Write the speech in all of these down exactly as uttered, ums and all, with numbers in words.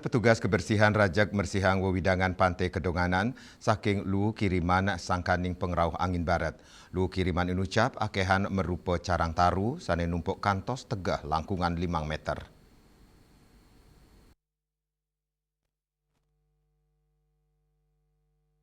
Petugas kebersihan rajeg mersihang wewidangan Pante Kedonganan saking luu kiriman sangkaning pengrauh angin baret. Luu kiriman inucap akehan merupa carang taru sane numpuk kantos tegeh langkungan limang meter.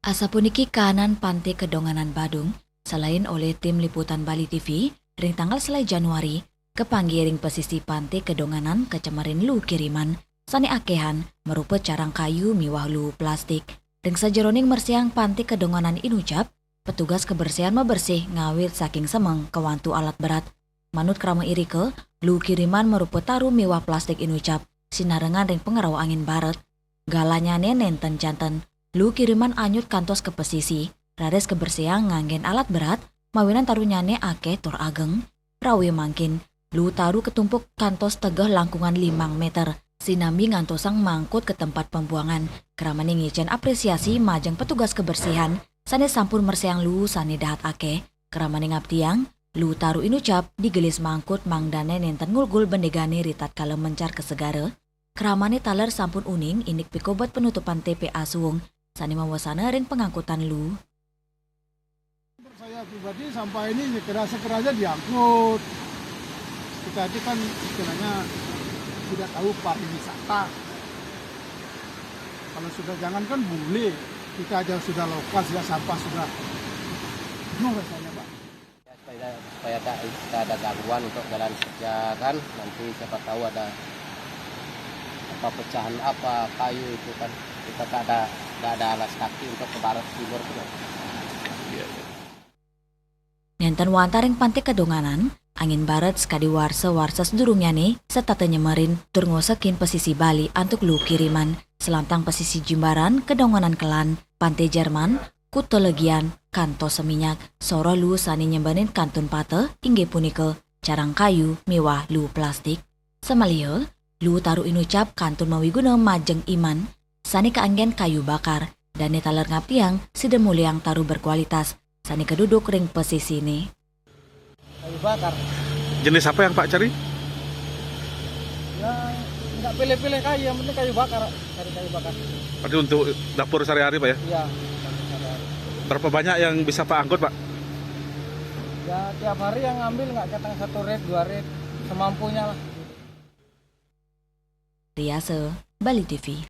Asapuniki kaanan Pante Kedonganan Badung, selain olih tim liputan Bali T V, ring tanggal selae Januari, kapanggih ring pesisi Pante Kedonganan kacemerin luu kiriman, sane akehan marupa carang kayu miwah luu plastik. Ring sajeroning mersihang Pante Kedonganan inucap, petugas kebersihan mabersih ngawit saking semeng kawantu alat berat. Manut krama irika, luu kiriman marupa taru miwah plastik inucap, sinarengan ring pengrauh angin baret. Galanyane nenten janten, luu kiriman anyut kantos ka pesisi, raris kebersihan nganggen alat berat, mawinan tarunyane akeh tur ageng. Rawe mangkin, luu taru katumpuk kantos tegeh langkungan limang meter, sinambi ngantosang mangkut ka tempat pembuangan. Kramane ngicen apresiasi majeng petugas kebersihan sane sampun mersihang luu sane dahat akeh. Kramane ngaptiang, luu taru inucap digelis mangkut mangdane nenten ngulgul bendegane ritatkala mencar ka segara. Kramane taler sampun uning indik pikobet penutupan T P A suung sane mawesana ring pangangkutan luu. Menurut saya pribadi, sampah ini segera-segera aja diangkut. Kita itu kan istilahnya tidak tahu pariwisata. Kalau sudah, jangankan bule, kita aja sudah lokal, sudah sampah, sudah penuh rasanya, Pak. Supaya, supaya tak, tak ada gangguan untuk jalan kerja kan, nanti siapa tahu ada apa, pecahan apa, kayu itu kan, kita tak ada, tak ada alas kaki untuk ke barat ke timur itu. Nenten wantah ring Pante Kedonganan, angin baret sakadi warsa-warsa sadurungnyane setata nyemerin tur ngosekin pesisi Bali antuk luu kiriman, selantang pesisi Jimbaran, Kedonganan Kelan, Pante Jerman, Kuta Legian, kantos Seminyak, soroh luu sane nyembenin kantun pateh, inggih punika carang kayu miwah luu plastik. Samaliha, luu taru inucap kantun mawiguna majeng iman, sane kaanggen kayu bakar, dane taler ngaptiang sida muliang taru berkualitas, sane kaduduk ring pesisine. Kayu bakar. Jenis apa yang Pak cari? Ya, nggak pilih-pilih kayu, yang penting kayu bakar, cari kayu bakar. Berarti untuk dapur sehari-hari, Pak, ya? Iya. Berapa banyak yang bisa Pak angkut, Pak? Ya, tiap hari yang ngambil nggak ketang satu rit, dua rit, semampunya lah. Riasa, Bali T V.